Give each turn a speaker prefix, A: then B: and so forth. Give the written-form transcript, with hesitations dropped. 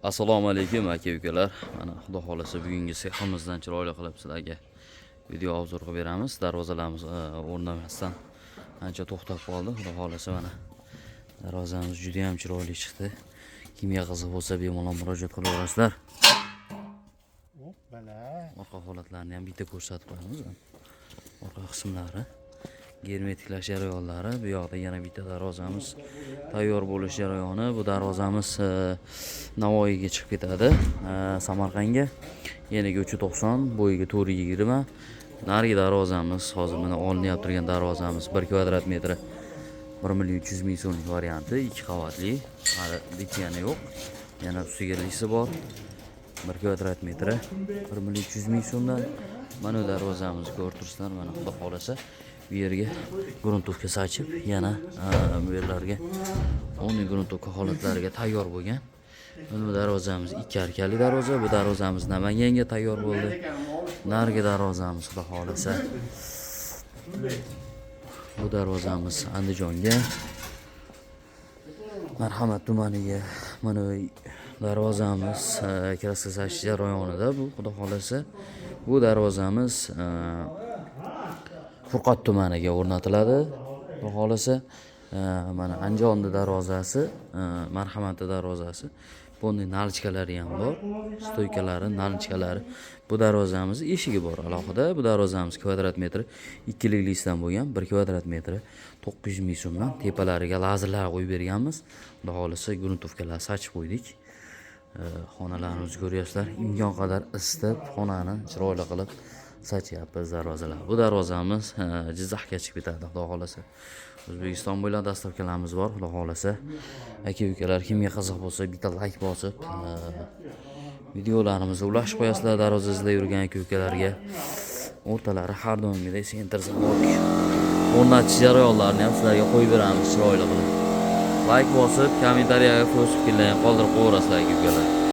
A: Assalomu alaykum, aka ukalar. Mana, xudo xohlasa, bugungi seximizdan chiroyli qilib sizlarga video обзор qilib beramiz. Darvozalarimiz o'rnamasdan ancha to'xtab qoldi. Xudo xohlasa, mana, darvozamiz juda ham chiroyli chiqdi. Kimga qiziq bo'lsa, bemalol murojaat qilaverasizlar.
B: Hoppala.
A: Orqa holatlarini ham bitta ko'rsatib qo'yamiz. Orqa qismlari, germetiklash jarayonlari. Bu yoqda yana bitta darvozamiz tayyor bo'lish jarayoni. Bu darvozamiz Navoiyga chiqib ketadi, Samarqandga. Eniga 3,90, bo'yiga 4,20. Narigi darvozamiz, hozir mana olinyapti turgan darvozamiz 1 kvadrat metri 1 300 000 so'mlik varianti, ikki qavatli, hali bitgani yo'q. Yana ustiga lisi bor. 1 kvadrat metri 1 300 000 so'mdan. Mana bu darvozamizni ko'rib turibsizlar. Mana, xudo xohlasa, bu yerga грунтовка sachib, yana bu yerlarga полный грунтовка holatlariga tayyor bo'lgan. Mana bu darvozamiz ikki arkali darvoza. Bu darvozamiz Namanganga tayyor bo'ldi. Narigi darvozamiz, xudo xohlasa, bu darvozamiz Andijonga, Marhamat tumaniga. Mana bu darvozamiz краска sachish jarayonida. Bu, xudo xohlasa, bu darvozamiz Furqat tumaniga o'rnatiladi, xudo xohlasa. Mana Andijonni darvozasi, Marhamatni darvozasi, bunday наличка lari ham bor, стойка lari, наличка lari. Bu darvozamiz eshigi bor alohida. Bu darvozamiz kvadrat metri ikkilik listdan bo'lgan, 1 kvadrat metri 900 000 so'mdan. Tepalariga lazerlar qo'yib berganmiz. Xudo xohlasa, грунтовка lar sachib qo'ydik. Xonalarimizni ko'ryapsizlar, imkon qadar isitib, xonani chiroyli qilib sachyapmiz darvozalar. Bu darvozamiz Jizzaxga chiqib ketadi, xudo xohlasa. O'zbekiston bo'ylab доставка larimiz bor, xudo xohlasa. Aka ukalar, kimga qiziq bo'lsa, bitta layk bosib, videolarimizni ulashib qo'yasizlar darvoza izlab yurgan aka ukalarga. O'rtalari har doimgidek центр замок. O'rnatish jarayonlarini ham sizlarga qo'yib beramiz chiroyli qilib. Layk bosib, kommentariyaga o'z fikrlaringni qoldirib qo'yaverasizlar, aka ukalar.